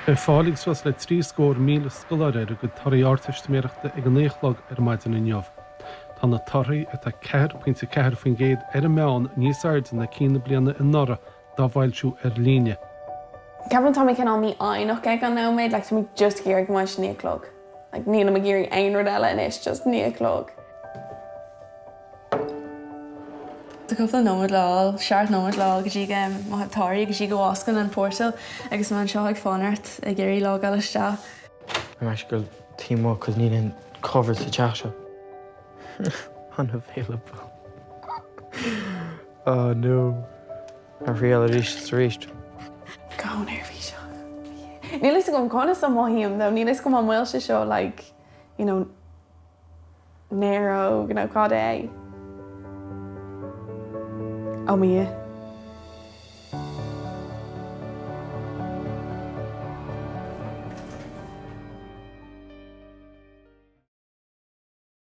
Beidh fáil ag suas le 73,000 scoláire ar a gcuid torthaí Ardteistiméireachta ag a 9 a chlog ar maidin inniu. Tá na torthaí, atá 4.4% ar an meán níos airde ná cinn na bliana anuraidh, dá bhfoilsiú ar líne. Ceapaim tá mé cineál mífhoighneach ag an nóiméad, like tá mé just ag iarraidh go mbeidh sé 9 a chlog. Like nílim ag iarraidh aon rud eile anois, just 9 a chlog. Tá cúpla nóiméad le fháil, 7 nóiméad le fháil go dtí go mo chuid torthaí go dtí go bhfosclaíonn an portal agus mé anseo ag fanacht ag iarraidh logáil isteach. I'm actually go taobh amuigh cos níl aon cover sa teach seo. Unavailable. Oh no. A thriail arís is arís. Go neirbhíseach. Níl fhios agam conas a mothaím though, níl fhios agam an bhfuil sé seo like, you know, néaróg nó cad é. Oh mo Dhia.